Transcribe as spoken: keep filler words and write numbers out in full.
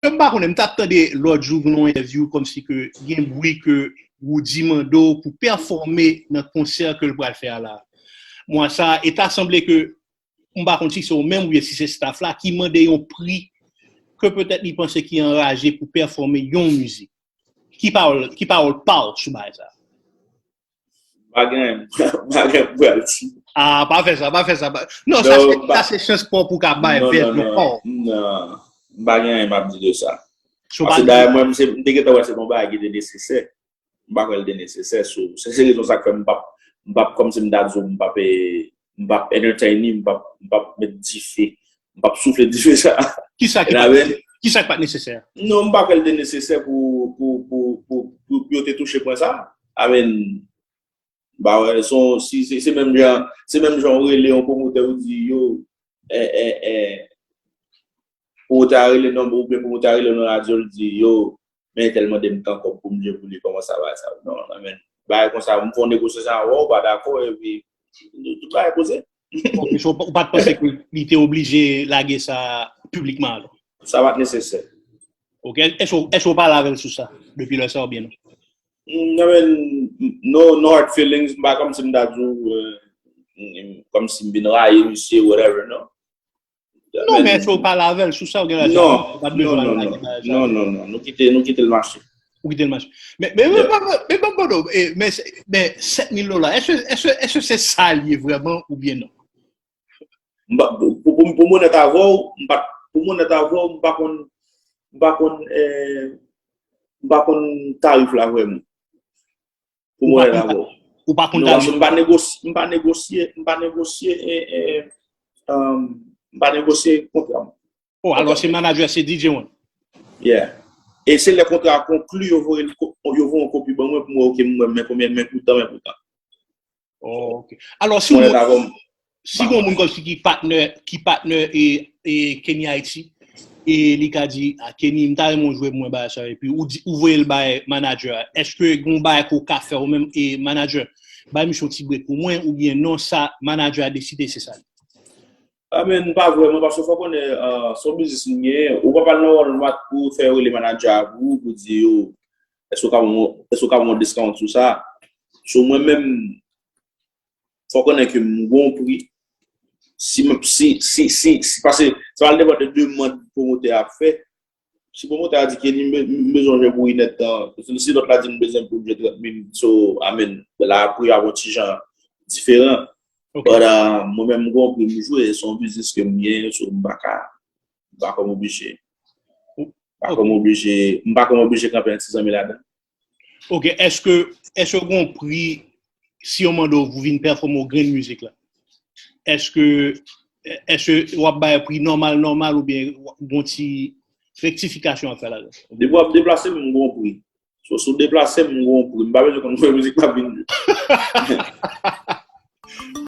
m pa konnen, m t ap tande lòt jou gen yon entèvyou kòmsi ke gen bri ke Roody mande w pou pèfòme nan konsè ke l pral fè a la. Mwa sa, e ta sanble ke, m pa konn si se ou menm oubyen si se staff la ki mande yon pri ke petèt li panse ki anraje pou pèfòme yon mizik. Ki pawòl, ki pawòl pa w sou bagay sa? Pa gen anyen, pa gen anyen pou al di. Ah, pa fè sa, pa fè sa. Pa... Non, sa se, sa se chans pa w pou ka bay vèt non pa w. Non, m pa gen anyen m ap di de sa. Paske dayè mwen, m te gentan wè se yon bagay ki te nesesè. M pa kwè l te nesesè. So, se se rezon sa k fè m p ap, m p ap, kòmsi m ta di w, m p ap, m p ap entertain li, m p ap, m p ap met dife, m p ap soufle dife sa. Kisa ki pa t nesesè? Kisa ki pa t nesesè? Non, m pa kwè l te nesesè pou, pou, pou, pou, pou, pou yo te touche pwen sa. Amen. Ba wè, son, si, se, se menm jan, se menm jan ou rele yon pwomotè ou di yo, eh, eh, eh, pwomotè a rele non, oubyen pwomotè a rele nan radyo, l di yo, men entèl mande m tan kòb pou m jwe pou li, kòman sa va sa? Non, amen. Bagay konsa, m fè yon negosyasyon avè w, ou pa dakò, epi tout bagay poze. Ok, so ou pa t panse ke li te oblije lage sa piblikman alò? Sa pa t nesesè. Ok, èske, èske w pale avè l sou sa depi lè sa oubyen non? Non, men, no, no hard feelings, m pa kòmsi m ta di w, kòmsi m vin rayi misye, whatever, non. Non, men èske w pale avè l sou sa, ou gen la... Non, non, non, non, non, non, non, nou kite, nou kite l mache. Ou kite l mache. Men, men, men, men, men, men, men, men sèt mil dola, èske, èske, èske se sa l ye vrèman oubyen non? M pa, pou, pou, pou m onèt avè w, m pa, pou m onèt avè w, m pa konn, m pa konn, eh, m pa konn tarif la vrèman. Pou m onèt avè w. Ou pa konn tarif? Non, paske m pa negosye, m pa negosye, m pa negosye, eh, eh, um, m pa negosye kontra m. Oh, alò se manager, se D J One. Yeah. E se lè kontra a konkli, yo voye, yo voye yon kopi ban mwen pou mwen, ok, mwen, men konbyen, men poutan, men poutan. Oh, ok. Alò, si yon moun, si yon moun kòmsi ki patnè, ki patnè e, e Kenny Haiti, e li ka di, ah, Kenny, m ta renmen w jwe pou mwen bagay sa, epi ou di, ou voye l bay manager a, èske gen yon bagay ke w ka fè ou menm e manager, bay misye yon ti break pou mwen, oubyen non, sa manager a deside, se sa l ye? Ah, men, pa vrèman, paske fò konnen, uh, se yon biznis m genyen. Ou pa pral nan Walmart pou fè rele manager a pou ou, pou di yo, èske w ka ban mwen, èske w ka ban mwen discount sou sa? So, mwen menm, fò konnen ke m gon pri. Si, si, si, si, si, paske sa va depann de demann pwomotè a ap fè. Si pwomotè a di ke li bezwen jwe pou Inèt tan, si lòt la di m bezwen pou jwe trant mil, so, amen. La, pri a yon ti jan diferan. But, uh, mwen menm, m gon pri m jwe, se yon biznis ke m gen, so, m pa ka, m pa ka m oblije. M pa ka m oblije, m pa ka m oblije kanpe yon ti zanmi ladan. Ok, èske, èske gon pri, si yo mande w pou vin pèfòme yon grenn mizik la, èske, èske w ap bay pri nòmal, nòmal oubyen gon ti rektifikasyon ap fè ladan? Depi w ap deplase m, m gon pri. So, si w deplase m, m gon pri. M pa bezwen konn mwen mizik m ap vin jwe.